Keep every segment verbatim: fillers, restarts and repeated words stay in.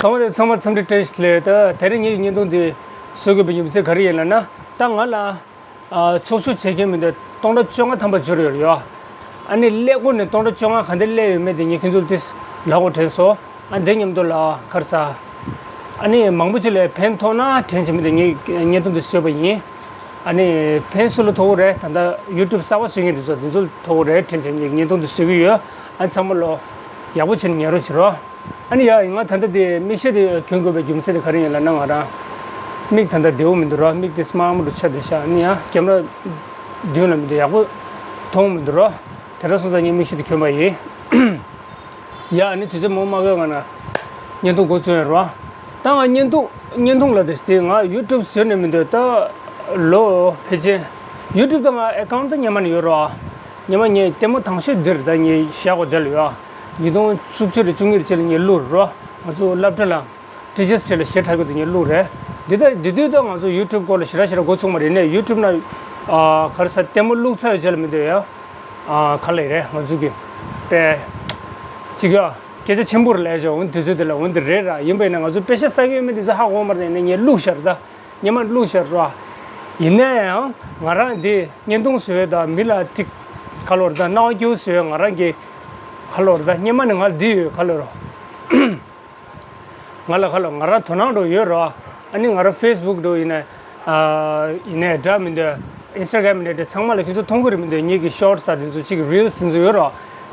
ཚང་མ་དེ་ཚང་མ་འཚམས་འདྲི་བཀྲ་ཤིས་བདེ་ལེགས། ད་དེ་རིང་ངེད་ཀྱི་བརྙན་ཐུང་འདི་བཟོ་དགོས་པའི་རྒྱུ་མཚན་ག་རེ་ཡིན་ལབ་ན། ད་ང་ལ་ཨ་ཕྱོགས་བཞུགས་བྱེད་མཁན་མི་འདུག་སྟོང་ཕྲག་བཅོ་ལྔ་ཐམ་པ་འབྱོར་ཡོད་རེད་ཡ། ཨ་ནི་སླེབས་གོ་ནས་སྟོང་ཕྲག་བཅོ་ལྔ་ག་འདྲ་སླེབས་ཡོད་མེད་དེ་ངས་ཁྱོད་ཚོར་ཏིས་ལབ་དགོས་དྲན་སོང་། ཨ་འདི་མཉམ་དུ་ལ་ག་རེ་ཟ། ཨ་ནི་མང་པོ་ཅིག་ལ་ཕན་ཐོགས་ན་དྲན་བྱས་མི་འདུག་ངས་བརྙན་ཐུང་འདི་བཟོས་པ་ཡིན། ཨ་ནི་ཕན་སུ་ལ་ཐོགས་ཀྱི་རེད། ད་ལྟ་ཡུ་ཊུབ་གསར་པ་བཟོ་མཁན་དེ་ཚོ་དེ་ཚོ་ལ་ཐོགས་ཀྱི་རེད་དྲན་བྱས་ངས་བརྙན་ཐུང་འདི་བཟོ་གི་ཡོད། ཨ་ཚང་མ་ལོ་ཡག་པོ་བྱས་ནས་ཉན་རོགས་བྱེད་རོགས། ཨ་ནི་ཡ་ང་ད་ལྟ་དེ་མིག་ཤེལ་དེ་གྱོན་དགོས་པའི་རྒྱུ་མཚན་དེ་ག་རེ་ཡིན་ལབ་ན། ང་རང་མིག་ད་ལྟ་བདེ་པོ་མི་འདུག་རོ། མིག་དེ་སྨག་མོ་རུ་ཆགས་བསྡད་ཤག་ཨ་ནི་ཡ་ཀེམ་ར་མདུན་ལ་མི་འདུག་ཡག་པོ་མཐོང་མི་འདུག་རོ། དེ་འདྲ་སོང་ཙང་ངས་མིག་ཤེལ་དེ་གྱོན་པ་ཡིན། ཡ་ཨ་ནི་དུས་ཚོད་མང་པོ་མ་འགོར་སྔོན་ན་བརྙན་ཐུང་འགོ་བཙུགས་ཡོད་རོ། ད་ང་བརྙན་ཐུང་བརྙན་ཐུང་ལ་དེ་དེ་ང་ཡུ་ཊུབ་བཟོས་ནས་མི་འདུག་ད་ལོ་ཕལ་ཆེར་ཡུ་ཊུབ་ད་ང་ཨེ་ཀའུན་ཊི་ད་སྔོན་མ་ནས་ཡོད་རོ། སྔོན་མ་ངས་ལྟད་མོ་དང་ཤོས་འདིར་ད་ངས་བཞག་གོ་དེ་ལ་ཡོད། ཉིས་སྟོང་བཅུ་གཅིག་རེད་བཅུ་གཉིས་རེད་ཅིག་ལ་ངས་བླུགས་རོ། ང་ཚོ་སློབ་གྲྭ་ལ་ཊི་ཅར་སི་ཆེད་ལ་ཞེ་དྲག་གི་དེ་ངས་བླུགས་རེད། འདི་ད་འདི་དུས་ད་ང་ཚོ་ཡུ་ཊུབ་སྐོར་ལ་ཞེ་དྲག་ཞེ་དྲག་འགོ་ཚུགས་མ་རེད་ནས། ཡུ་ཊུབ་ན་ཨ་ག་རེ་ཟ་ལྟད་མོ་བླུགས་ཚར་ཡོད་ཅིག་ལ་མི་འདུག་ཡ། ཨ་ག་ལེ་རེད་ང་ཚོ་གི་པས་ཅིག་ཡ་སྐད་ཆ་ཆེན་པོ་རེད་ལབ་ཡ་ཅིག་འོ་དུས་ཚོད་དེ་ལ་འོ་འདི་རེད་ར། ཡིན་པས་ན་ང་ཚོ་པེ་ཤ་ཟ་གི་ཡོད་མེད་དེ་ཚོ་ཧ་གོ་མ་རེད་ནས་ངས་བླུགས་ཤར་ད། སྔོན་མ་བླུགས་ཤར་ར། ཡིན་ན་ཡང་ང་རང་འདི་བརྙན་ཐུང་བཟོས་ད་མི་ལ་ཐིག་ཁ་ལོར་ད་རྣ་བ་སྐྱིད་པོ་བཟོས་ང་རང་གི་ཁ་ལོར་ད་སྔོན་མ་ནས་ང་འདི་ཡོད་ཁ་ལོར། ང་ལ་ཁ་ལོ་ང་རང་དོ་སྣང་འགྲོ་ཡོད་རོ། ཨ་ནི་ང་རང་ཕེ་སི་བུག་འགྲོ་ཡིན་ན། ཨ་ཡིན་ནའི་འདྲ་མི་འདུག་ཨིན་སི་ཊ་གྷ་རམ་ཡིན་ནའི་འདྲ་ཚང་མ་ལ་ཁྱོད་ཚོ་མཐོང་གི་རེད་མི་འདུག་ངེད་ཀྱི་ཤོར་ཊི་ས་དེ་ཚོ་གཅིག་རི་ལ་སི་དེ་ཚོ་ཡོད་རོ།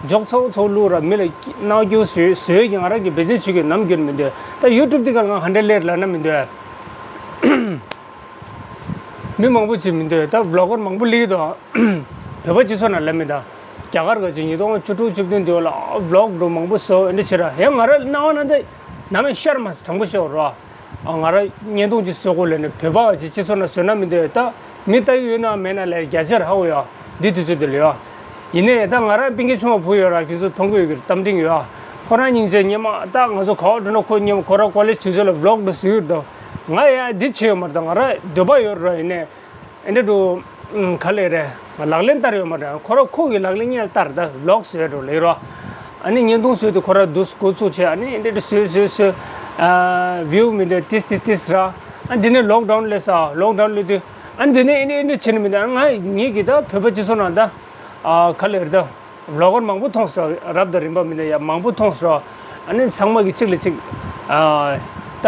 འཇོག་ཚ་བོ་ཚ་བོ་བླུགས་ར་མི་ལ་སྣང་སྐྱིད་བཟོས་བཟོས་ཀྱི་ང་རང་གི་བེད་སྤྱོད་བྱེད་ཀྱི་ནམ་རྒྱུན་མི་འདུག་ད་ཡུ་ཊུབ་འདི་ག་ང་ག་འདྲ་སླེབས་ལབ་ན་མི་འདུག་མི་མང་པོ་ཅིག་མི་འདུག་ད་བི་ལོག་གར་མང་པོ་སླེབས་ཀྱི་འདུག་བོད་པ་སྤྱི་ཚོགས་ནང་ལབ་མི་འདུག་རྒྱ་གར་ག་ཅིག་ཉིས་སྟོང་བཅུ་དྲུག་བཅུ་བདུན་དེ་བ་ལ་བི་ལོག་འགྲོ་མང་པོ་བཟོ་འདི་བྱེད་ར་ཡང་ང་ར་སྣང་བ་ན་འདི་ནམ་ཡང་ཤར་མ་སོང་དྲང་པོ་བཤད་རོགས། ང་ར་བརྙན་ཐུང་ཅིག་བཟོ་དགོས་ལབ་ནས་བོད་པ་ག་ཅིག་སྤྱི་ཚོགས་ནང་བཟོས་ན་མི་འདུག་ད་མི་ལྟ་གི་ཡོད་ན་མེད་ན་ལས་རྒྱ་ཆེར་ཧ་གོ་ཡ། འདི་དུས་ཚོད་འདི་ལ་ཡ། ཡིན་ནའི་ད་ང་ར་སྤུན་ཀྱག་ཆུང་བ་བུ་ཡོད་ར་ཁྱོད་ཚོ་མཐོང་གི་ཡོད་གི་རྟ་མགྲིན་ཡོད་ཨ། ཁོ་རང་སྙིང་རྗེ། སྔོན་མ་ད་ང་ཚོ་ག་བ་འགྲོ་ན་ཁོ་སྔོན་མ་ཁོ་ར་ཀོ་ལེཇ་དུས་ཚོད་ལ་བི་ལོག་འདྲ་བཟོ་ཡོད་དོ། ང་ཡ་འདི་བྱེད་ཡོད་མ་རེད་ད། ང་ར་འདོད་པ་ཡོད་ར་ཡིན་ནའི་ཨེ་འདྲ་འགྲོ་ག་ལེ་རེད། ལག་ལེན་བསྟར་ཡོད་མ་རེད། ཁོ་ར་ཁོ་གི་ལག་ལེན་སྔོན་ལ་བསྟར་ད་བི་ལོག་བཟོས་འགྲོ་ལེ་རོ། ཨ་ནི་བརྙན་ཐུང་བཟོས་དུས་ཁོ་ར་འདུག་འགོ་བཙུགས་བྱས་ཨ་ནི་ཨེ་འདྲ་འདྲ་བཟོས་བཟོས་བཟོས། ཨ་བིའུ་མི་འདྲ་ཏིས་ཏིས་ཏིས་ར། ཨ་འདི་ནས་ལོག་ཌའུན་སླེབས་ས་ལོག་ཌའུན་སླེབས་དུས་ཨ་འདི་ནས་ཨེ་འདྲ་ཨེ་འདྲ་བྱས་ནས་མི་འདུག་ང་ངེད་ཀྱི་ད་བོད་པ་སྤྱི་ཚོགས་ནང་ད། ཨ་ག་ལེ་རེད་ད། བི་ལོག་གར་མང་པོ་མཐོང་སོང་རབ་དང་རིམ་པ་མི་འདྲ་ཡ་མང་པོ་མཐོང་སོང་། ཨ་ནི་ཚང་མ་གི་གཅིག་ལ་གཅིག་ཨ་ད་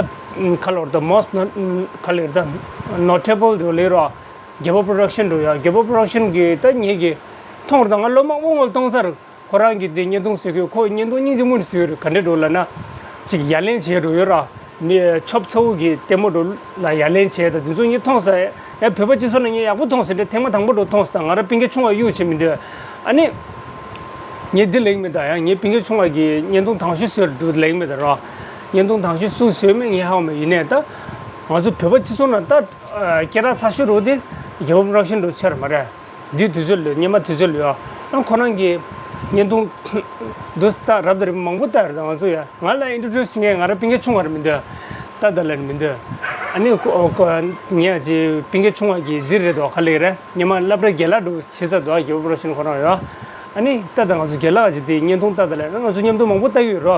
ག་ལེ་རེད་ད་མོ་སི་ཊི་ནོ་ག་ལེ་རེད་ད་ནོ་ཊེ་བལ་རེད་ལེ་རོ། རྒྱལ་པོ་པོ་རོ་ཌག་ཤན་རེད་ཡ། རྒྱལ་པོ་པོ་རོ་ཌག་ཤན་གི་ད་ངེད་ཀྱི་མཐོང་རེད་ད། ང་ལོ་མང་པོ་སྔོན་ལ་མཐོང་ས་རེད། ཁོ་རང་གིས་འདི་བརྙན་ཐུང་བཟོས་ཁུལ་ཁོ་བརྙན་ཐུང་སྙིང་རྗེ་མོ་ནས་བཟོས་ཡོད་རེད། ག་འདྲས་འགྲོ་ལབ་ན། ཅིག་ཡ་ལན་བྱས་འགྲོ་ཡོད་ར། མི་ཆོབ་ཚ་བོ་གི་ལྟད་མོ་འགྲོ་ལ་ཡ་ལན་བྱས་ད་དེ་ཚོ་ངས་མཐོང་ས་ཡ་བོད་པ་སྤྱི་ཚོགས་ནང་ངས་ཡག་པོ་མཐོང་ས་འདྲ་ཐེངས་མ་དང་པོ་འགྲོ་མཐོང་ས་ང་ར་སྤུན་ཀྱག་ཆུང་བ་གཡུག་བྱེད་མི་འདོད། ཨ་ནི། ངས་འདི་ལེགས་མེད་ད་ཡང་ངའི་སྤུན་ཀྱག་ཆུང་བ་གིས་བརྙན་ཐུང་དང་ཤོས་བཟོས་འགྲོ་ལེགས་མེད་ད་ར། བརྙན་ཐུང་དང་ཤོས་སུ་བཟོས་མེད་ངས་ཧ་གོ་མེད་ཡིན་ནའི་ད། ང་ཚོ་བོད་པ་སྤྱི་ཚོགས་ནང་ད། སྐད་གྲགས་ཚ་ཤོས་རོ་དེ་རྒྱལ་པོ་པོ་རོ་ཌག་ཤན་འགྲོ་ཆེར་མ་རེད། འདི་དུས་ཚོད་ལོས་སྔོན་མ་དུས་ཚོད་ལོས་ཨ། ཁོ་རང་གི་བརྙན་ཐུང་འདུག་ད་རབ་དང་རིམ་པ་མང་པོ་ལྟ་ཡོད་རེད་ང་ཚོ་ཡ། ང་ལ་ཨིན་ཊྲོ་ཌིའུ་སི་བྱེད་མཁན་ང་རང་སྤུན་ཀྱག་ཆུང་བ་རེད་མི་འདོད། ད་ད་ལན་མི་འདོད། ཨ་ནི་ཁོ་ཁོ་ངས་ཅི་སྤུན་ཀྱག་ཆུང་བ་གི་འདི་རེད་དོ་ག་ལེ་རེད་སྔོན་མ་སློབ་གྲྭ་རྒན་ལགས་འགྲོ་བྱེད་ས་དོ་རྒྱལ་པོ་པོ་རོ་ཌག་ཤན་ཁོ་རང་ཡོད། ཨ་ནི་ད་ད་ང་ཚོ་རྒན་ལགས་ཅི་དེ་བརྙན་ཐུང་ལྟ་ད་ལན་ང་ཚོ་མཉམ་དུ་མང་པོ་ལྟ་གི་ཡོད་རོ།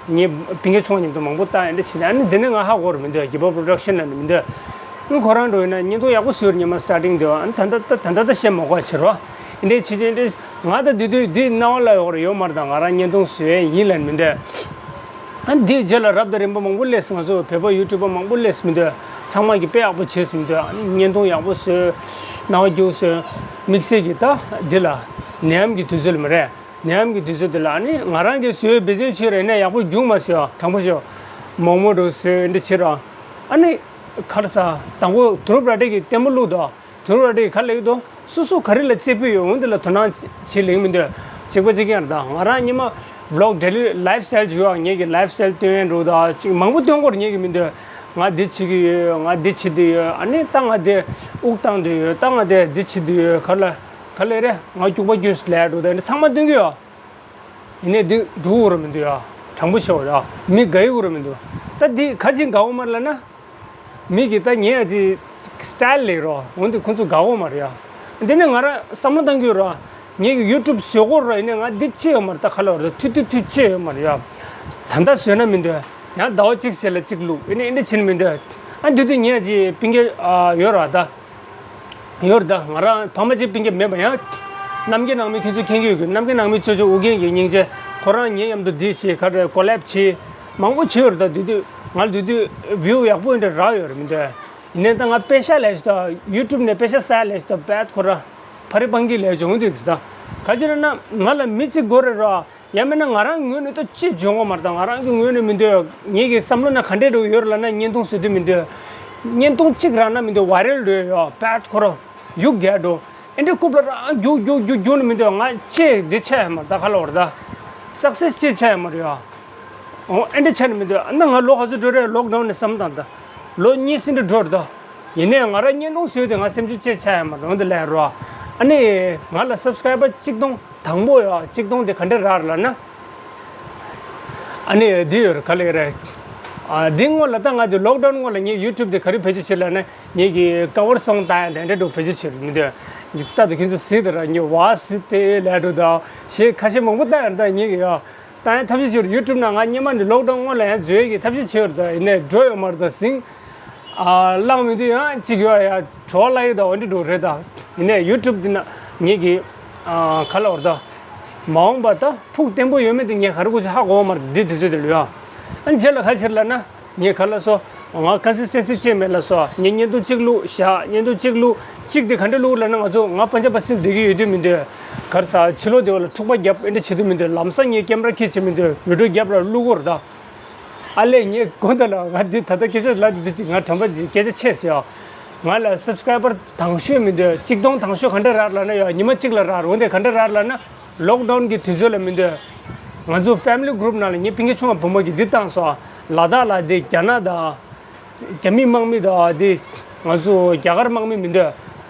ངའི་སྤུན་ཀྱག་ཆུང་བ་མཉམ་དུ་མང་པོ་ལྟ་ཡ་འདྲ་བྱེད་ནས་ཨ་ནི་འདི་ནས་ང་ཧ་གོ་རེད་མི་འདོད་རྒྱལ་པོ་པོ་རོ་ཌག་ཤན་ལ་ནི་མི་འདོད། ཁོ་རང་འགྲོ་ཡིན་ན་བརྙན་ཐུང་ཡག་པོ་བཟོས་རེད་སྔོན་མ་སི་ཊར་ཊིང་དེ་བ་ཨ་ནི་ད་ལྟ་ད་ད་ལྟ་ད་བཤད་མ་དགོས་ཕྱིར་བ། འདི་འདྲའི་བྱེད་ཅིག་འདི་ང་ད་དུས་དུས་འདི་སྣང་བ་ལ་ཡོད་རེད་ཡོད་མ་རེད་ད་ང་རང་བརྙན་ཐུང་བཟོས་ཡིན་ལབ་མི་འདོད། ཨ་ནི་འདིའི་རྗེས་ལ་རབ་དང་རིམ་པ་མང་པོ་སླེབས་སོང་ང་ཚོ་བོད་པ་ཡུ་ཊུབ་པ་མང་པོ་སླེབས་མི་འདོད། ཚང་མ་གིས་དཔེ་ཡག་པོ་བྱས་མི་འདོད། ཨ་ནི་བརྙན་ཐུང་ཡག་པོ་བཟོས། སྣང་བ་སྐྱིད་པོ་བཟོས། དམིགས་བསལ་གྱི་ད་འདི་ལ་ནད་ཡམས་ཀྱི་དུས་ཚོད་ལ་མ་རེད། ནད་ཡམས་ཀྱི་དུས་ཚོད་འདི་ལ་ཨ་ནི་ང་རང་གིས་བཟོས་འབད་བརྩོན་བྱས་རེད་ནས་ཡག་པོ་རྒྱུགས་མ་སོང་ཡ་དྲང་པོ་ཤོད། མོག་མོག་འགྲོ་བཟོས་འདི་བྱེད་ར། ཨ་ནི་ག་རེ་ཟ་དང་པོ་དུ་རུབ་ར་ཏྲེ་གི་ལྟད་མོ་བླུགས་དོ། དུ་རུབ་ར་ཏྲེ་གི་ག་ལེགས་དོ། སུ་སུ་ག་རེ་ལ་རྩེ་ཕུད་ཡོད་འོན་དེ་ལ་དོ་སྣང་བྱེད་ལེགས་མི་འདུག་གཅིག་པ་གཅིག་རྐྱང་རེད་ད་ང་རང་ཉི་མ་བི་ལོག་ཌེ་ལི་ལའིབ་སི་ཊལ་བྱུང་བ་ངེད་ཀྱི་ལའིབ་སི་ཊལ་སྟོན་འགྲོ་ད་ཅིག་མང་པོ་སྟོན་དགོས་རེད་ངེད་ཀྱི་མི་འདུག་ང་འདི་བྱེད་ཀྱི་ཡོད། ང་འདི་བྱེད་འདི་ཡོད། ཨ་ནི་ད་ང་འདི་དབུགས་བཏང་འདི་ཡོད། ད་ང་འདི་འདི་བྱེད་འདི་ཡོད། ག་ལ་ག་ལེ་རེད། ང་སྐྱུག་པ་སྐྱུག་ལས་འགྲོ་ད་ནི་ཚང་མ་སྟོན་གྱི་ཡོད། ཡིན་ནའི་འདི་འགྲུབ་འོ་ར་མི་འདུག་ཡ། དྲང་པོ་ཤོད་ར། མི་དགའ་ཡི་འོ་ར་མི་འདུག་ད་འདི་ག་ཅིག་དགའ་འོ་མ་རེད་ལབ་ན། མི་གི་ད་ངས་ཨ་ཅི་སི་ཊལ་ལེགས་རོ། འོན་ཏེ་ཁོ་ཚོ་དགའ་འོ་མ་རེད་ཡ། འདི་ནི་ང་ར་བསམ་བློ་བཏང་གི་ཡོད་ར། ངས་ཀྱི་ཡུ་ཊུབ་བཟོ་གོ་ར་ཡིན་ནའི་ང་འདི་ཅི་ཡོད་མ་རེད། ད་ག་ལ་བར་ཐུ་ཐུ་ཐུ་ཅི་ཡོད་མ་རེད་ཡ། ད་ལྟ་བཟོས་ན་མི་འདུག་ཡང་ཟླ་བ་གཅིག་ཞིག་ལ་གཅིག་བླུགས། ཨེ་ནི་ཨེ་འདྲ་བྱེད་ནི་མི་འདུག་ཨ་འདི་དུས་ངས་ཅིག་པིན་ཀེ་ཨ་ཡོད་ར་ད། ཡོད་ར་ད། ང་རང་ཕ་མ་ཅིག་པིན་ཀེ་མེད་པ་ཡང་། གནམ་གྱི་ནང་མི་ཁྱོད་ཚོ་མཁྱེན་གྱི་ཡོད་གི། གནམ་གྱི་ནང་མི་ཅོ་ཅོ་ཨུ་རྒྱན་གྱི་སྙིང་རྗེ། ཁོ་རང་ངའི་མཉམ་དུ་འདི་བྱེད་ག་རེ་ཀོ་ལེབ་བྱེད། མང་པོ་བྱེད་ཡོད་ར་ད། འདི་དུས་ང་ལ་འདི་དུས་བིའུ་ཡག་པོ་ཨེ་འདྲ་རག་ཡོད་ར་མི་འདུག་ཡིན་ནའི་ད་ང་པེ་ཤ་ལས་ཞིག་ད། ཡུ་ཊུབ་ནས་པེ་ཤ་ཟ་ལས་ཞིག་ད། བད་ཁོ་ར་ཕ་རི་སྤང་གི་ལས་བྱུང་འདི་ད། ག་ཅི་རེད་ན་ང་ལ་མི་གཅིག་དགོས་རེད་ར། ཡང་མིན་ན་ང་རང་ངོས་ནས་ད་ཅི་འཇོན་གོ་མ་རེད་ད། ང་རང་གི་ངོས་ནས་མི་འདོད། ངེད་ཀྱི་བསམ་བློ་ན་ག་འདྲས་འགྲོ་ཡོད་རེད་ལབ་ན། བརྙན་ཐུང་བཟོ་དུས་མི་འདོད། བརྙན་ཐུང་གཅིག་རག་ན་མི་འདོད་ཝའི་རལ་འགྲོ་ཡོད། བད་ཁོ་ར་ཡུག་རྒྱག་འགྲོ། ཨེ་འདྲས་རྐུབ་ལ་རང་རྒྱུག་རྒྱུག་རྒྱུག་རྒྱུག་ནས་མི་འདོད། ང་ཅི་འདི་ཆགས་ཡ་མ་རེད་ད། ག་ལབ་དགོས་རེད་ད། སག་སེ་སི་ཅི་ཆགས་ཡ་མ་རེད་ཡ། འོ་ཨེ་འདྲས་ཆགས་ནས་མི་འདོད། ཨ་ན་ང་ལོ་ག་ཚོད་འགྲོ་རེད། ལོག་ཌའུན་ནས་བསམ་དང་ད། ལོ་གཉིས་ཟིན་འདྲ་འགྲོ་རེད་ད། ཡིན་ནའི་ང་རང་བརྙན་ཐུང་བཟོས་ཏེ་ང་སེམས་ཤུགས་ཅི་ཆགས་ཡ་མ་རེད་འདི་ལས་རོ། ཨ་ནི་ང་ལ་སབ་སི་ཀ་རའི་བར་གཅིག་སྟོང་དང་པོ་ཡོད། གཅིག་སྟོང་དེ་ག་འདྲས་རག་ལབ་ན། ཨ་ནི་འདི་ཡོད་རེད། ག་ལབ་ཀྱི་རེད། ཨ་འདི་སྔོན་ལ་ད་ང་འདི་ལོག་ཌའུན་སྔོན་ལ་ངས་ཡུ་ཊུབ་དེ་ག་རེ་བེད་སྤྱོད་བྱེད་ལབ་ན། ངེད་ཀྱི་ཀ་བར་སོང་ད་ཡ་དེ་འདྲས་འགྲོ་བེད་སྤྱོད་བྱེད་མི་འདོད། ད་དུ་ཁྱོད་ཚོ་གཟིགས་དང་ར། ངས་ཝ་གཟིགས་ཏེ་ལས་འགྲོ་ད་ཞེས་ཁ་ཤས་མང་པོ་ལྟ་ཡ་རེད་ད། ངེད་ཀྱི་ཡ། ད་ཡང་ཐབས་ཤེས་བྱོས་ར། ཡུ་ཊུབ་ནང་ང་སྔོན་མ་འདི་ལོག་ཌའུན་སྔོན་ལ་ཡང་འཛུལ་གྱི་ཐབས་ཤེས་བྱོས་ར། ད་ཡིན་ནའི་འགྲོ་ཡོད་མ་རེད་ད། ཟིང་ཨ་བླངས་མི་འདུག་ཡང་གཅིག་ཡོད་ཡ། བྲོ་བ་བརླག་ཡོད་ད། འོ་འདྲ་འགྲོ་རེད་ད། ཡིན་ནའི་ཡུ་ཊུབ་འདི་ན་ངེད་ཀྱི་ཨ་ག་ལབ་དགོས་རེད་ད། མ་འོངས་པ་ད་ཕུགས་བརྟན་པོ་ཡོད་མེད་དེ་ངས་ག་རེ་དགོས་ཆེ་ཧ་གོ་བ་མ་རེད། འདི་དུས་ཚོད་དེ་ལོས་ཡ། ཨ་རྗེས་ལ་ག་ཕྱིར་ལབ་ན། ངས་ག་ལབ་སོང་། ང་ཀོན་སི་སི་ཊེན་སི་ཅིག་མེད་ལབ་སོང་། ངས་བརྙན་ཐུང་གཅིག་བླུགས་བཞག། བརྙན་ཐུང་གཅིག་བླུགས། གཅིག་དེ་ག་འདྲས་བླུགས་ལབ་ན། ང་ཚོ་ང་པན་ཇབ་པ་སིལ་བསྡད་ཀྱི་ཡོད་དུས་མི་འདོད། ག་རེ་ཟ། ཕྱི་ལོགས་དེ་བ་ལ་འཁྲུག་པ་རྒྱབ་ཨེ་འདྲས་བྱེད་དུས་མི་འདོད། ལམ་སང་ངས་ཀེམ་ར་འཁྱེར་བྱེད་མི་འདོད། བི་ཌིའོ་རྒྱབ་ར་བླུག་གོ་ར་ད། ཨ་ལས་ངས་དགོངས་དག་ལ། ང་འདི་ད་ལྟ་སྐད་ཆ་ལབ་འདི་ཅིག་ང་དྲན་པ་འདི་སྐད་ཆ་ཆད་སོང་ཡ། ང་ལ་སབ་སི་ཀ་རའི་བར་དང་ཤོས་མི་འདོད། གཅིག་སྟོང་དང་ཤོས་ག་འདྲས་རག་ལབ་ན་ཡ། ཉི་མ་གཅིག་ལ་རག་རེད། འོན་ཏེ་ག་འདྲས་རག་ལབ་ན། ལོག་ཌའུན་གྱི་དུས་ཚོད་ལ་མི་འདོད། ང་ཚོ་ཕེ་མི་ལི་གུ་རུབ་ནང་ལ་ངའི་སྤུན་ཀྱག་ཆུང་བ་བུ་མོ་གིས་འདི་བཏང་སོང་། ལ་དྭགས་ལ་འདི་རྒྱ་ནག་དང་། རྒྱ་མི་དམག་མི་དང་འདི་ང་ཚོ་རྒྱ་གར་དམག་མི་མི་འདོད།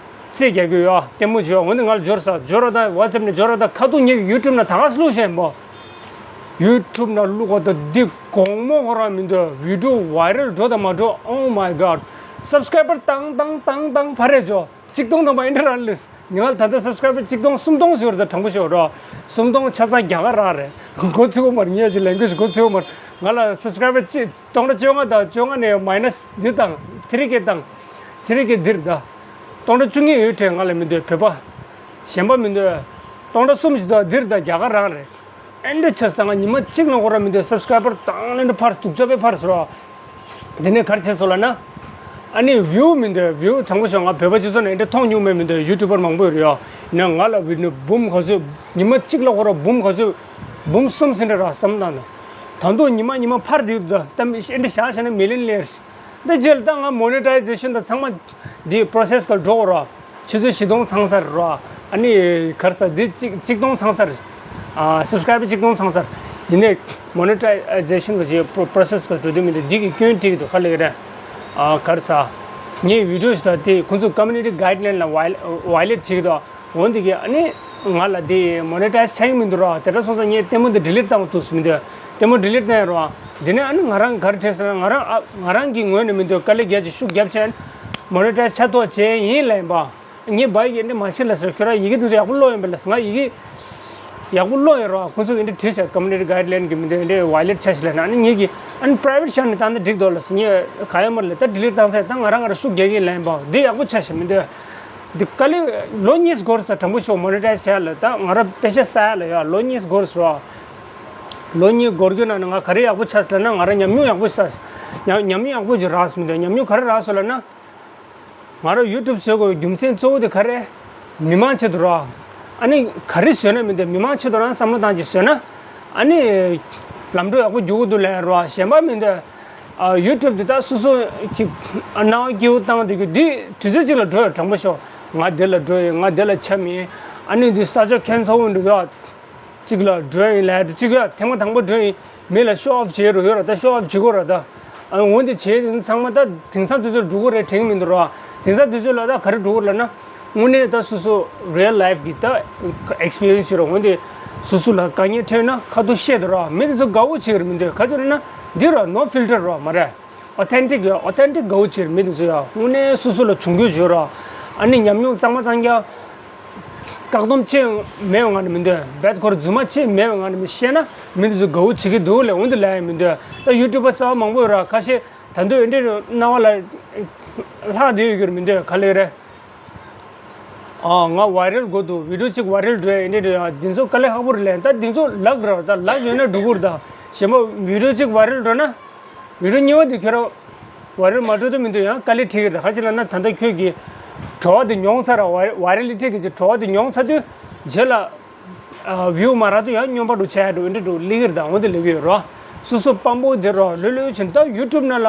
རྩེད་རྒྱག་གི་ཡོད། ལྟད་མོ་བྱེད། འོན་ཏེ་ང་ལ་འབྱོར་ས། འབྱོར་ར་ད། ཝ་ཊི་སེབ་ནས་འབྱོར་ར་ད། ཁ་ཐུག་ངའི་ཡུ་ཊུབ་ནང་ད་ག་སེ་བླུགས་བཞག་ཡིན་པ། ཡུ་ཊུབ་ནང་བླུགས་གོ་ད། འདི་དགོང་མོ་ཁོ་རང་མི་འདོད། བི་ཌིའོ་ཝའི་རལ་འགྲོ་དང་མ་འགྲོ། Oh my God། སབ་སི་ཀ་རའི་བར་བཏང་བཏང་བཏང་བཏང་ཕར་རེད་འཇོག། གཅིག་སྟོང་དང་པོ་ཨེ་འདྲས་རག་ལས། ང་ལ་ད་ལྟ་སབ་སི་ཀ་རའི་བར་གཅིག་སྟོང་སུམ་སྟོང་ཟེར་བ་ད་དྲང་པོ་ཤོད་རོགས། སུམ་སྟོང་ཆ་ཚང་རྒྱ་གར་རག་རེད། མགོ་ཚོས་གོ་མ་རེད། ངས་ཅིག་ལས་འགུལ་ཞིག་མགོ་ཚོས་གོ་མ་རེད། ང་ལ་སབ་སི་ཀ་རའི་བར་གཅིག་སྟོང་ཕྲག་བཅོ་ལྔ་དང་བཅོ་ལྔ་ནས་མའི་ནས་འདི་བཏང་། ཐི་རི་ཀེ་བཏང་། ཐི་རི་ཀེ་འདིར་ད། སྟོང་ཕྲག་བཅུ་གཉིས་ཡོད་དྲན། ང་ལ་མི་འདོད། བོད་པ་གཞན་པ་མི་འདོད། སྟོང་ཕྲག་གསུམ་ཞིག་ད་འདིར་ད་རྒྱ་གར་རག་རེད། ཨེ་འདྲས་ཆགས་སོང་། ང་ཉི་མ་གཅིག་ནང་ཁོ་རང་མི་འདོད། སབ་སི་ཀ་རའི་བར་བཏང་ལེན་འདྲ་ཕར་སྡུག་ཅག་པས་ཕར་ཟེར་བ། དེ་ནས་ག་རེ་བྱས་སོང་ལབ་ན། ཨ་ནི་བིའུ་མི་འདོད། བིའུ་དྲང་པོ་ཤོད། ང་བོད་པ་སྤྱི་ཚོགས་ནང་ཨེ་འདྲས་མཐོང་མྱོང་མེད། མི་འདོད། ཡུ་ཊུབ་པར་མང་པོ་ཡོད་རེད་ཡ། ཡིན་ན་ང་ལ་བི་ནི་འབུམ་ག་ཚོད། ཉི་མ་གཅིག་ལ་ཁོ་རང་འབུམ་ག་ཚོད། འབུམ་གསུམ་ཟིན་འདྲ་རག་བསམ་བཏང་ན། ད་དུང་ཉི་མ་ཉི་མ་ཕར་འདེབས་ད། ད་ཨེ་འདྲས་བཞག་བཞག་ན་མི་ལི་ཡོན་ནེར། ད་རྗེས་ལ་ད་ང་མོ་ནི་ཊའི་ཛེ་ཤན་དང་ཚང་མ་འདི་པོ་རོ་སེ་སི་སྒང་འགྲོ་དགོས་ར། ཆུ་ཚོད་བཞི་སྟོང་ཚང་ས་རེད་ར། ཨ་ནི་ག་རེ་ཟ། འདི་གཅིག་གཅིག་སྟོང་ཚང་ས་རེད། ཨ་སབ་སི་ཀ་རའི་བར་གཅིག་སྟོང་ཚང་ས་རེད། ཡིན་ནའི་མོ་ནི་ཊའི་ཛེ་ཤན་གྱི་པོ་རོ་སེ་སི་སྒང་འགྲོ་དུས་མི་འདུག་འདི་གི་སྐྱོན་འགྲིག་གི་འདུག་ག་ལབ་ཀྱི་རེད། ཨ་ག་རེ་ཟ། ངའི་བི་ཌིའོ་ཞིག་ད་དེ་ཁོང་ཚོ་ཀོ་མུ་ནི་ཊི་གའི་ཌི་ལའིན་ལ་ཝའི་ཝའི་ལེ་ཊི་བྱེད་ཀྱི་འདུག་འོན་ཏེ་གི་ཨ་ནི་ང་ལ་འདི་མོ་ནི་ཊའི་ཛི་བྱས་མི་འདུག་ར། དེ་འདྲ་སོང་ཙང་ངས་ལྟད་མོ་འདི་ཌི་ལིཊ་བཏང་བ་འདུག་མི་འདུག་ལྟད་མོ་ཌི་ལིཊ་བཏང་ཡ་ར། དེ་ནས་ཨ་ནི་ང་རང་ག་རེ་དྲན་སོང་ན། ང་རང་ཨ་ང་རང་གི་ངོས་ནས་མི་འདུག་དཀའ་ལས་རྒྱག་ཅིག་ཤུགས་རྒྱབ་བྱས་མོ་ནི་ཊའི་ཛི་ཆགས་ཐུབ་པ་བྱས་ཡིན་ལབ་ཡིན་པ། ངས་བ་ཡི་གེ་འདི་མ་ཤེས་ལབ་ཟེར། ཁྱོད་རང་ཡི་གེ་འདི་ཚོ་ཡག་པོ་ཀློག་ཡིན་པས་ལབ་ཟེར། ང་ཡི་གེ་ཡག་པོ་ཀློག་ཡིན་ར། ཁོང་ཚོས་འདི་འདྲ་བྲིས་བྱས། ཀོ་མུ་ནི་ཊི་གའི་ཌི་ལའིན་གྱི་མི་འདུག་འདི་འདྲ་ཝའི་ལེ་ཊི་བྱས་ཤག་ལབ་ན། ཨ་ནི་ངེད་ཀྱིས་ཨ་ནི་པི་རའི་ཝེ་ཊི་བཞག་ནས་བཏང་ན་འགྲིག་འདུག་ལབ་ཟེར། ངས་ག་ཡོད་མ་རེད་ལབ། ད་ཌི་ལིཊ་བཏང་ཚར། ད་ང་རང་ང་རང་ཤུགས་རྒྱག་གི་ཡིན་ལབ་ཡིན་པ། འདི་ཡག་པོ་ཆགས་ཤག་མི་འདུག་འདི་དཀའ་ལས་ལོ་གཉིས་འགོར་ས། དྲང་པོ་ཤོད། མོ་ནི་ཊའི་ཛི་བྱས་ལ་ད་ང་རང་པེ་ཤ་ཟ་ཡ་ལ་ཡ་ལོ་གཉིས་འགོར་སོང་ར། ལོ་གཉིས་འགོར་རྒྱུ་ནང་ནས་ང་ག་རེ་ཡག་པོ་ཆགས་ཤག་ལབ་ན། ང་རང་ཉམས་མྱོང་ཡག་པོ་ཆགས། ཉམས་ཉམས་མྱོང་ཡག་པོ་ཅིག་རག་སོང་མི་འདུག་ཉམས་མྱོང་ག་རེ་རག་སོང་ལབ་ན། ང་རང་ཡུ་ཊུབ་བཟོ་དགོས་པའི་རྒྱུ་མཚན་གཙོ་བོ་དེ་ག་རེ། མི་མང་ཆེད་དུ་ར། ཨ་ནི་ག་རེ་བཟོས་ན་མི་འདུག་མི་མང་ཆེད་དུ་རང་བསམ་བློ་བཏང་ཅིག་བཟོས་ན། ཨ་ནི་ལམ་འགྲོ་ཡག་པོ་རྒྱུག་གི་འདུག་ལབ་ར། གཞན་པ་མི་འདུག་ཨ་ཡུ་ཊུབ་དེ་ད་སོ་སོ་གི་ཨ་སྣང་བ་སྐྱིད་པོ་བཏང་བསྡད་རྒྱུ་འདི་དུས་ཚོད་ཅིག་ལ་འགྲོ་ཡ། དྲང་པོ་ཤོད། ང་འདི་ལ་འགྲོ་ཡིན། ང་འདི་ལ་འཁྱམ་ཡིན། ཨ་ནི་འདི་ས་ཕྱོགས་ཁྱད་མཚར་པོ་འདུག་ཡ། གཅིག་ལ་འགྲོ་ཡིན་ལབ་དུས་གཅིག་ཡ་ཐེངས་མ་དང་པོ་འགྲོ་ཡིན། མི་ལ་ཤོ་ཨོཕ་བྱེད་རོགས་ཡོད་ར། ད་ཤོ་ཨོཕ་བྱེད་དགོས་ར་ད། ཨ་འོན་ཏེ་བྱས་དེ་ཚང་མ་ད་དེང་སང་དུས་ཚོད་འགྲོ་གི་རེད་དྲན་གི་མི་འདུག་ར། དེང་སང་དུས་ཚོད་ལ་ད་ག་རེ་འགྲོ་གི་རེད་ལབ་ན། དངོས་གནས་ད་སོ་སོ་རི་ཡལ་ལའིཕ་གི་ད་ཨེག་སི་པི་རི་ཡན་སི་ཡོད་ར། འོན་ཏེ་སོ་སོ་ལ་དཀའ་ངལ་འཕྲད་ན་ཁ་ཐུག་བཤད་དེ་ར། མི་དེ་ཚོ་དགའ་བོ་བྱེད་ཀྱི་རེད་མི་འདུག་ག་ཅི་རེད་ན་འདི་ར་ནོ་ཕིལ་ཊར་ར་མ་རེད། ཨོ་ཐེན་ཊིག་ཡོད། ཨོ་ཐེན་ཊིག་དགའ་བོ་བྱེད་རེད། མི་དེ་ཚོ་ཡ་དངོས་གནས་སོ་སོ་ལ་བྱུང་རྒྱུ་བྱོས་ར། ཨ་ནི་ཉམས་མྱོང་གཙང་མ་གཙང་རྐྱང་། བཀག་སྡོམ་ཅི་མེད་པའི་ངང་ནས་མི་འདོད། རྦད་ཁོ་ར་རྫུན་མ་ཅི་མེད་པའི་ངང་ནས་མི་བཤད་ན་མི་འདི་ཚོ་དགའ་བོ་བྱེད་ཀྱི་འདུག་ལས། འོན་ཏེ་ལས་ཡང་མི་འདོད། ད་ཡུ་ཊུབ་པ་གསར་པ་མང་པོ་ཡོད་ར། ཁ་ཤས་ད་དུང་འདི་འདྲའི་སྣང་བ་ལ་ལྷག་བསྡད་ཡོད་རྒྱུར་མི་འདོད། ག་ལེ་རེད། ཨ། ང་ཝའི་རལ་དགོས་འདུག། བི་ཌིའོ་གཅིག་ཝའི་རལ་འགྲོ་ཡ་འདི་འདྲ་འདྲ་ཡ། འདི་ཚོ་དཀའ་ལས་ཁག་པོ་རེད་ལས། ད་འདི་ཚོ་ལག་ར། ད་ལག་ཡོད་ན་འགྲོ་གི་རེད། ད་གཞན་པ་བི་ཌིའོ་གཅིག་ཝའི་རལ་འགྲོ་ན། བི་ཌིའོ་གཉིས་པ་དེ་ཁྱོད་རང་ཝའི་རལ་མ་འགྲོ་དུ་མི་འདུག། ཡང་དཀའ་ལས་འཕྲད་ཀྱི་རེད། ག་ཅི་ལབ་ན་ད་ལྟ་ཁྱོད་ཀྱིས་བྲོ་བ་དེ་མྱོང་ཚར་ར། ཝའི་ཝའི་རལ་ལི་ཊི་གི་ཅིག་བྲོ་བ་དེ་མྱོང་ཚར་དུས་རྗེས་ལ་ཨ། བིའུ་མ་རག་དུས་ཡང་སྨྱོན་པ་འདྲ་བྱས་འགྲོ། འདི་འདྲ་འདྲ་སླེབས་ཀྱི་རེད། ད་འོ་དེ་སླེབས་ཀྱི་ཡོད་ར། སོ་སོ་དཔང་པོ་དེ་ར་ལྷོད་ལྷོད་བྱས། ད་ཡུ་ཊུབ་ནང་ལ་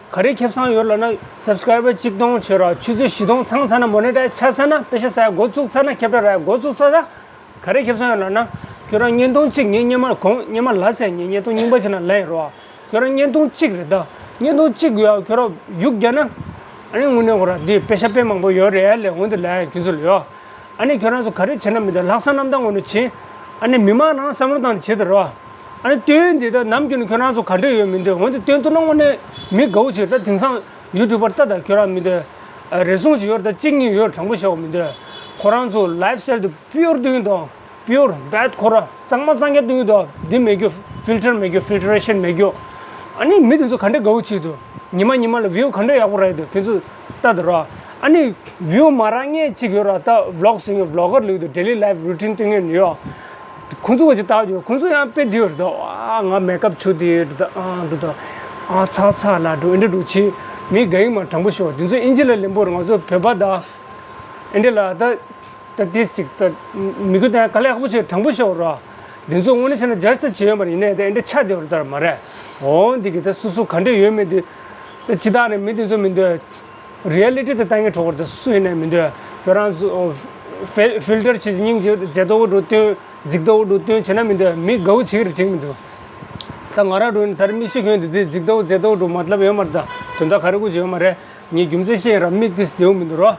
ག་རེ་ཁེ་བཟང་ཡོད་ལབ་ན། སབ་སི་ཀ་རའི་བར་གཅིག་སྟོང་བྱས་ར། ཆུ་ཚོད་བཞི་སྟོང་ཚང་ཚར་ན། མོ་ནི་ཊའི་ཛི་ཆགས་ཚར་ན། པེ་ཤ་ཟ་ཡ་འགོ་བཙུགས་ཚར་ན། ཁྱབ་བསྒྲགས་རག་ཡ་འགོ་བཙུགས་ཚར་ན། ག་རེ་ཁེ་བཟང་ཡོད་ལབ་ན། ཁྱོད་རང་བརྙན་ཐུང་གཅིག་ངས་སྔོན་མ་གོང་སྔོན་མ་ལབ་ཚར། ངས་བརྙན་ཐུང་རྙིང་པ་བྱས་ན་ལབ་ཡིན་རོ། ཁྱོད་རང་བརྙན་ཐུང་གཅིག་རེད། ད་བརྙན་ཐུང་གཅིག་ཡོད་ཁྱོད་རང་གཡུག་རྒྱག་ན། ཨ་ནི་དངོས་གནས་ཁོ་རང་འདི་པེ་ཤ་དཔེ་མང་པོ་ཡོད་རེད་ལས། འོ་འདི་ལབ་ཡ་ཁྱོད་ཚོ་ལ་ཡོད། ཨ་ནི་ཁྱོད་རང་ཚོ་ག་རེ་བྱེད་ན་མི་འདོད། ལྷག་བསམ་རྣམ་དག་ངོས་ནས་བྱེད། ཨ་ནི་མི་མང་རང་བསམ་བློ་བཏང་བྱེད་དེ་རོ། ཨ་ནི་སྟོན་འདི་ད་ནམ་རྒྱུན་ནས་ཁྱོད་རང་ཚོ་ག་འདྲ་ཡོད་མི་འདོད། འོ་འདི་སྟོན་ཐུབ་ན་དངོས་གནས་མི་དགའ་བོ་བྱེད། ད་དེང་སང་ཡུ་ཊུབ་པར་ལྟ། ད་ཁྱོད་རང་མི་འདོད། ཨ། རེ་ཟུང་ཞིག་ཡོད་རེད། ད་གཅིག་གཉིས་ཡོད། དྲང་པོ་བཤད་དགོས་མི་འདོད། ཁོ་རང་ཚོ་ལའིབ་སི་ཊའིལ་དེ་པིའུར་སྟོན་དང་། པིའུར་རྦད་ཁོ་ར་གཙང་མ་གཙང་རྐྱང་སྟོན་གྱི་འདུག། འདི་མེད་རྒྱུ། ཕིལ་ཊར་མེད་རྒྱུ། ཕིལ་ཊ་རེ་ཤན་མེད་རྒྱུ། ཨ་ནི་མི་དེ་ཚོ་ག་འདྲ་དགའ་བོ་བྱེད་འདུག། ཉི་མ་ཉི་མ་ལ་བིའུ་ག་འདྲ་ཡག་པོ་རག་གི་འདུག། ཁྱོད་ཚོ་ལྟ་དང་ར། ཨ་ནི་བིའུ་མ་རག་མཁན་གཅིག་ཡོད་ར། ད་བི་ལོག་བཟོ་མཁན། བི་ལོག་གར་ལབ་ཀྱི་འདུག། ཌེ་ལི་ལའིབ་རུ་ཊིན་སྟོན་མཁན་ཡོད། ཁོང་ཚོ་ག་ཅིག་ལྟ་རྒྱུ། ཁོང་ཚོ་ཡང་དཔེ་འདི་ཡོད་རེད་ད། ཨ། ང་མེག་ཨབ་བྱུགས་དེ་རེད་ད། ཨ། འདུག་ད། ཨ། ཚ་ཚ་ལ་འགྲོ། འདི་འདྲ་འདྲ་བྱེད། མི་དགའ་ཡི་མ། དྲང་པོ་ཤོད། འདི་ཚོ་དབྱིན་ཇི་ལ་ལེན་པོ་རེད། ང་ཚོ་བོད་པ་ད་འདི་འདྲ་ལ་ད། ད་དེ་ཅིག་ད་མི་དགོས། ད་ག་ལེ་ཡག་པོ་བྱས། དྲང་པོ་ཤོད་ར། འདི་ཚོ་དངོས་གནས་བྱས་ན་ཇ་ཇི་ད་བྱེད་ཡོད་མ་རེད། ཡིན་ནའི་ད་འདི་འདྲ་ཆགས་བསྡད་པ་རེད་ད་མ་རེད། འོ་འདི་གི་ད་སོ་སོ་ག་འདྲ་ཡོད་མེད་དེ། ད་ཇི་ལྟར་ནས་མི་འདི་ཚོ་མི་འདོད། རི་ཡ་ལི་ཊི་དེ་ལྟ་མཁན་གྲོགས་པོ་དེ་སུ་ཡིན་ནའི་མི་འདོད། ཁྱོད་རང་ཚོ་ཕི་ཕིལ་ཊར་བྱེད། སྙིང་རྗེ་མཛེས་ཏོག་འདྲ་སྟོན། རྫིག་ཏོག་འདྲ་སྟོན་བྱས་ན་མི་འདོད། མི་དགའ་བོ་བྱེད་ཀྱི་རེད། དྲན་གྱི་མི་འདུག། ད་ང་རང་འདྲ་ཡིན་ན་ད་རེས་མིག་ཤེལ་གྱོན་དེ་འདི་རྫིག་ཏོག་མཛེས་ཏོག་འདྲ་མ་ལབ་ཡོད་མ་རེད། ད་དོན་དག་ག་རེ་དགོས་ཀྱི་ཡོད་མ་རེད། ངས་རྒྱུ་མཚན་བཤད་ར། མིག་དེ་བདེ་བོ་མི་འདུག་རོ།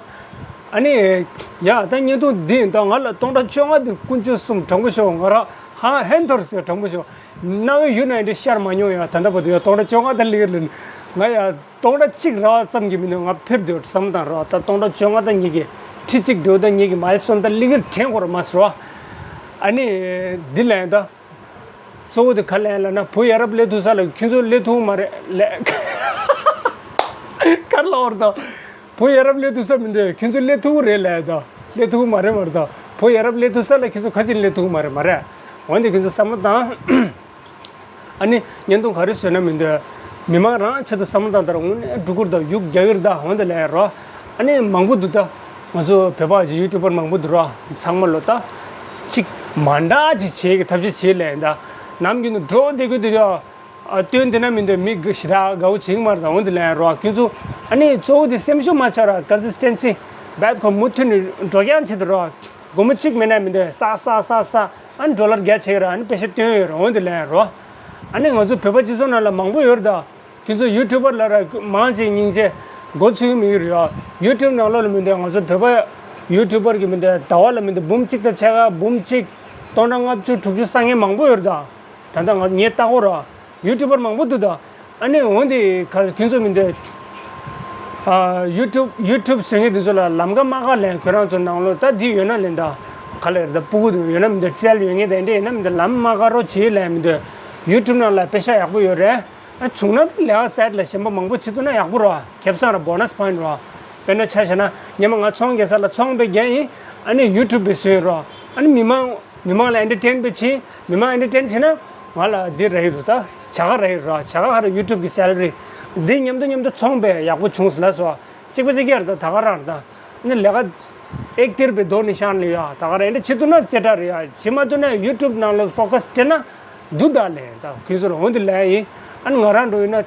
ཨ་ནི། ཡ། ད་བརྙན་ཐུང་འདི་ཡིན། ད་ང་ལ་སྟོང་ཕྲག་བཅོ་ལྔ་དེ་ཀུན་སྤྱོད་གསུམ། དྲང་པོ་ཤོད། ང་རང་ཧང་ཧན་ཐོར་ཟེར། དྲང་པོ་ཤོད། རྣ་བའི་ཡུལ་ན་འདི་ཤར་མ་མྱོང་ཡ། ད་ལྟ་བར་དུ་ཡ་སྟོང་ཕྲག་བཅོ་ལྔ་ད་སླེབས་ཀྱི་རེད། ང་ཡ་སྟོང་ཕྲག་གཅིག་རག་ཙམ་གྱི་མི་འདུག། ང་ཕེབས་འདུག་བསམ་བཏང་རོགས། ད་སྟོང་ཕྲག་བཅོ་ལྔ་ད་ངེད་ཀྱི་ཁྲི་གཅིག་འདུག། ད་ངེད་ཀྱི་མའི་ལི་སི་ཊོན་ད་སླེབས་ཀྱི་རེད། དྲན་དགོས་རེད་མ་ཟེར་རོ། ཨ་ནི། འདི་ལན་ད། གཙོ་བོ་དེ་ག་ལབ་ལབ་ན། བུ་ཡ་རབས་སླེབས་ཐུབ་ས་ལ་ཁྱོད་ཚོ་སླེབས་ཐུབ་མ་རེད་ལབ། ག་ལབ་རེད་ད། བུ་ཡ་རབས་སླེབས་ཐུབ་ས་མི་འདུག། ཁྱོད་ཚོ་སླེབས་ཐུབ་རེད་ལབ་ད། སླེབས་ཐུབ་མ་རེད་མ་རེད་ད། བུ་ཡ་རབས་སླེབས་ཐུབ་ས་ལ་ཁྱོད་ཚོ་ག་ཅིག་སླེབས་ཐུབ་མ་རེད་མ་རེད། འོན་ཏེ་ཁྱོད་ཚོ་བསམ་བློ་བཏང་། ཨ་ནི་བརྙན་ཐུང་ག་རེ་བཟོས་ན་མི་འདོད། མི་མང་རང་ཆེད་དུ་བསམ་བློ་བཏང་། ད་རུང་དངོས་གནས་སྒྲུབ་ཁུར་དང་གཡུག་རྒྱག་གི་རེད་ད། འོན་ཏེ་ལབ་རོགས། ཨ་ནི་མང་པོ་འདུག་ད། ང་ཚོ་བོད་པ་ཡུ་ཊུབ་པར་མང་པོ་འདུག་ར། ཚང་མ་ལོ་ད་ཅིག་མ་འདྲ་ཅིག་བྱེད་ཀྱི་ཐབས་ཤེས་བྱེད་ལབ་ཡིན་ད། ནམ་རྒྱུན་དུ་འགྲོ་བསྡད་དགོས་དུས་ཡ། ཨ། སྟོན་དེ་ན་མི་འདོད། མི་གི་ཞེ་དྲག་དགའ་བོ་བྱེད་ཀྱི་མ་རེད་ད། འོན་ཏེ་ལབ་རོགས། ཁྱོད་ཚོ། ཨ་ནི་གཙོ་བོ་དེ་སེམས་ཤུགས་མ་ཆག་ར། ཀོན་སི་སི་ཊེན་སི་རྦད་ཁོ་མུ་མཐུད་ནས་འགྲོ་རྐྱང་བྱེད་དེ་རོགས། སྒོར་མོ་གཅིག་མེད་ན་མི་འདོད། ས་ས་ས་ས། ཨ་ནི་ཌོ་ལར་བརྒྱ་བྱེད་ཀྱི་ར། ཨ་ནི་པེ་ཤ་སྟོན་ཡོད་ར། འོན་ཏེ་ལབ་རོགས། ཨ་ནི་ང་ཚོ་བོད་པ་སྤྱི་ཚོགས་ནང་ལ་མང་པོ་ཡོད་རེད་ད། ཁྱོད་ཚོ་ཡུ་ཊུབ་པར་ལབ་ར། མང་ཆེ་སྙིང་རྗེ། མགོ་ཚོས་ཀྱི་མི་ཡོད་རེད་ཡ། ཡུ་ཊུབ་ནང་ལོགས་ལ་མི་འདོད། ང་ཚོ་བོད་པ་ཡུ་ཊུབ་པར་གྱི་མི་འདོད། ཟླ་བ་ལ་མི་འདོད། འབུམ་གཅིག་དང་ཕྱེད་ཀ། འབུམ་གཅིག་སྟོང་ཕྲག་ལྔ་བཅུ་དྲུག་ཅུ་བསགས་མཁན་མང་པོ་ཡོད་རེད་ད། ད་ལྟ་ང་ངས་ལྟ་གོ་ར། ཡུ་ཊུབ་པར་མང་པོ་འདུག་ད། ཨ་ནི་འོན་ཏེ་ག་ཁྱོད་ཚོ་མི་འདོད། ཨ། ཡུ་ཊུབ་ཡུ་ཊུབ་བཟོ་མཁན་དེ་ཚོ་ལ་ལམ་ཁ་མ་བཀག་ལབ། ཁྱོད་རང་ཚོ་ནང་ལོགས་ད་འདི་ཡོད་ན་ལབ་ད། ག་ལབ་རེད་ད། སྤུ་གུ་དེ་ཡོད་ན་མི་འདོད། རྩལ་ཡོད་མཁན་དེ་འདྲ་ཡིན་ན་མི་འདོད། ལམ་མ་བཀག་རོགས་བྱེད་ལབ་མི་འདོད། ཡུ་ཊུབ་ནང་ལ་པེ་ཤ་ཡག་པོ་ཡོད་རེད། ཨ། བྱུང་ན་ལས་ཀ་སའིཌ་ལ་གཞན་པ་མང་པོ་བྱེད་ཐུབ་ན་ཡག་པོ་རེད། ཁེ་བཟང་ར། བོ་ནས་པོ་ཡིན་ཊི་རེད། དཔེར་ན་ཆ་བཞག་ན་སྔོན་མ་ང་ཚོང་རྒྱག་ས་ལ་ཚོང་དཔེ་རྒྱག་ཡིན། ཨ་ནི་ཡུ་ཊུབ་པའི་བཟོས་རོགས། ཨ་ནི་མི་མང་མི་མང་ལ་ཨེན་ཊར་ཊེན་པའི་བྱེད། མི་མང་ཨེན་ཊར་ཊེན་བྱེད་ན་ང་ལ་འདི་རག་གི་འདུག། ད་བྱ་དགའ་རག་གི་རེད། བྱ་དགའ་ཧ་ར་ཡུ་ཊུབ་གི་སེ་ལ་རི། འདི་མཉམ་དུ་མཉམ་དུ་ཚོང་དཔེ་ཡག་པོ་བྱུང་ཟེར་ལབ་སོང་། གཅིག་པ་གཅིག་རྐྱང་རེད་ད། ད་ག་རང་རེད་ད། ཨ་ནི་ལས་ཀ་ཨེག་ཏིར་པའི་རྡོ་ནི་ཤང་ལ་ཡ། ད་ག་རང་འདྲ་བྱེད་ཐུབ་ན་རྩེ་གྲ་རེད་ཡ། བྱེད་མ་ཐུབ་ན་ཡུ་ཊུབ་ནང་ལ་ཕོ་ཀ་སི་སྤྲད་ན་འདུག་ད་ལས། ད་ཁྱོད་ཚོ་ལ་འོན་ཏེ་ལས་ཡིན། ཨ་ནི་ང་རང་འགྲོ་ཡིན་ན་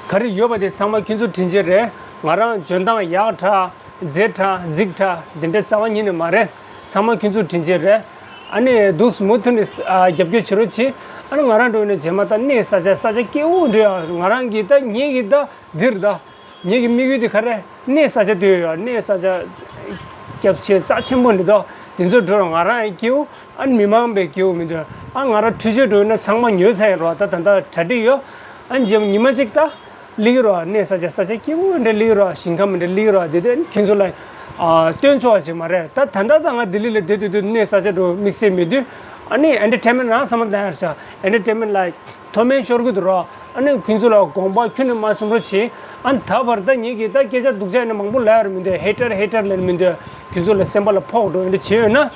ག་རེ་ཡོད་པ་དེ་ཚང་མ་ཁྱོད་ཚོ་དྲིན་ཆེན་རེད། ང་རང་འཇོན་ཐང་ཡག་དྲག་མཛེས་དྲག་རྫིག་དྲག་དེ་འདྲ་རྩ་བ་ཉིད་ནས་མ་རེད། ཚང་མ་ཁྱོད་ཚོ་དྲིན་ཆེན་རེད། ཨ་ནི་འདུག་སེ་མུ་མཐུད་ནས་ཨ་རྒྱབ་སྐྱོར་བྱེད་རོགས་གྱིས། ཨ་ནི་ང་རང་འགྲོ་ཡིན་ན་རྗེས་མ་ད་གནས་ས་ཆ་ས་ཆ་སྐྱིད་པོ་འདྲ་ཡ། ང་རང་གི་ད་ངེད་ཀྱི་ད་འདིར་ད། ངེད་ཀྱི་དམིགས་ཡུལ་དེ་ག་རེ། གནས་ས་ཆ་དེ་ཡོད། གནས་ས་ཆ་རྒྱ་ཆེ་རྩ་ཆེན་པོ་འདི་དག་དེ་ཚོ་འགྲོ་ར། ང་རང་ཡང་སྐྱིད་པོ། ཨ་ནི་མི་མང་པའི་སྐྱིད་པོ་མི་འདུག། ཨ་ང་རང་འཕྲུལ་ཆས་འགྲོ་ཡིན་ན་ཚང་མ་ཉོས་ཚར་ཡིན་རོགས། ད་ད་ལྟ་གྲ་སྒྲིག་ཡོད། ཨ་ནི་རྗེས་མ་ཉི་མ་གཅིག་ད་སླེབས་ཀྱི་རོགས། གནས་ས་ཆ་ས་ཆ་སྐྱིད་པོ་འདྲ་སླེབས་ཀྱི་རོགས། ཞིང་ཁམས་འདྲ་སླེབས་ཀྱི་རོགས། དེ་དུས་ཨ་ནི་ཁྱོད་ཚོ་ལ་ ཨ་སྟོན་ཆོག་པ་ཅིག་མ་རེད། ད་ད་ལྟ་ད་ང་ལྡི་ལི་ལ་བསྡད་དུས་དུས་གནས་ས་ཆ་འགྲོ་དམིགས་བསལ་མེད་དུས། ཨ་ནི་ཨེན་ཊར་ཊེན་མེན་ཊི་རང་བསམ་བློ་བཏང་ཡར་བྱ། ཨེན་ཊར་ཊེན་མེན་ཊི་ལ་མཐོ་དམན་ཤོར་གི་འདུག་རོ། ཨ་ནི་ཁྱོད་ཚོ་ལ་དགོངས་པ་ཁྱོན་ནས་མ་ཚོམ་རོགས་བྱེད། ཨ་ནི་ད་བར་ད་ངེད་ཀྱིས་ད་སྐད་ཆ་སྡུག་ཅག་ཡིན་ན་མང་པོ་ལབ་ཡ་ར་མི་འདུག་ཧེ་ཊར་ཧེ་ཊར་ལབ་ནི་མི་འདུག་ཁྱོད་ཚོ་ལ་སེམས་པ་ལ་ཕོག་འགྲོ་ཡིན་འདྲ་བྱེད་ཡོད་ན།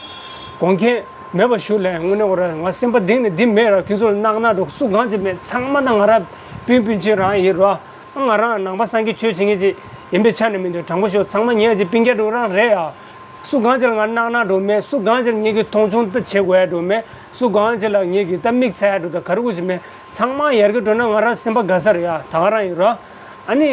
དགོངས་འགལ་མེད་པ་ཞུ་ལས། དངོས་གནས་ཁོ་ར་ང་སེམས་པ་གཏིང་ནས་འདི་མེད་ར། ཁྱོད་ཚོ་ལ་གནག་གནག་འགྲོ་སུ་གང་ཅི་མེད། ཚང་མ་ད་ང་ར་སྤུན་སྤུན་མཆེད་རང་ཡིན་རོ། ང་རང་ནང་པ་སངས་རྒྱས་ཆོས་བྱེད་མཁན་ཅིག་ཡིན་པའི་ཆ་ནས་མི་འདུག་དྲང་པོ་ཤོད། ཚང་མ་ཉེ་ཅིག་སྤུན་ཀྱག་འགྲོ་རང་རེད་ཡ། སུ་གང་ཅིག་ལ་ང་གནག་གནག་འགྲོ་མེད། སུ་གང་ཅིག་ལ་ངེད་ཀྱི་མཐོང་ཆུང་ད་བྱེད་དགོས་ཡ་འགྲོ་མེད། སུ་གང་ཅིག་ལ་ངེད་ཀྱི་ད་མིག་ཚ་ཡ་འགྲོ་ད་ག་རེ་དགོས་ཅིག་མེད། ཚང་མ་ཡར་རྒྱས་འགྲོ་ན་ང་རང་སེམས་པ་དགའ་ས་རེད་ཡ། ད་ག་རང་ཡིན་རོ། ཨ་ནི་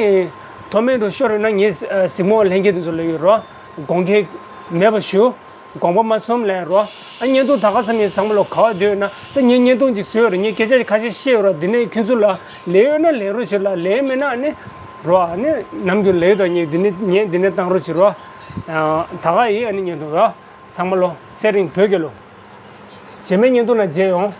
མཐོ་དམན་འགྲོ་ཤོར་ཡོད་ན་ངས་གཟིགས་མོ་ལྷན་རྒྱས་དེ་ཚོ་ལ་ཡོད་རོ། དགོངས་འགལ་མེད་པ་ཞུ། དགོངས་པ་མ་ཚོམ་ལས་རོ། ཨ་བརྙན་ཐུང་ད་ག་ཙམ་ཡིན། ཚང་མ་ལོ་ག་བ་སྡོད་ན་ད་ངས་བརྙན་ཐུང་ཅིག་བཟོས་རེད། ངས་སྐད་ཆ་ཁ་ཤས་བཤད་ཡོད་ར། འདི་ནས་ཁྱོད་ཚོ་ལ་ལས་ཡོད་ན་ལས་རོགས་བྱེད་ལ། ལས་མེད་ན་ཨ་ནི་རོ། ཨ་ནི་ནམ་རྒྱུན་ལས་དང་ངས་འདི་ནས་ངས་འདི་ནས་བཏང་རོགས་བྱེད་རོ། ད་ག་ཡིན། ཨ་ནི་བརྙན་ཐུང་རོ། ཚང་མ་ལོ་ཚེ་རིང་བོད་རྒྱལ་ལོ། རྗེས་མའི་བརྙན་ཐུང་ལ་མཇལ་ཡོང་།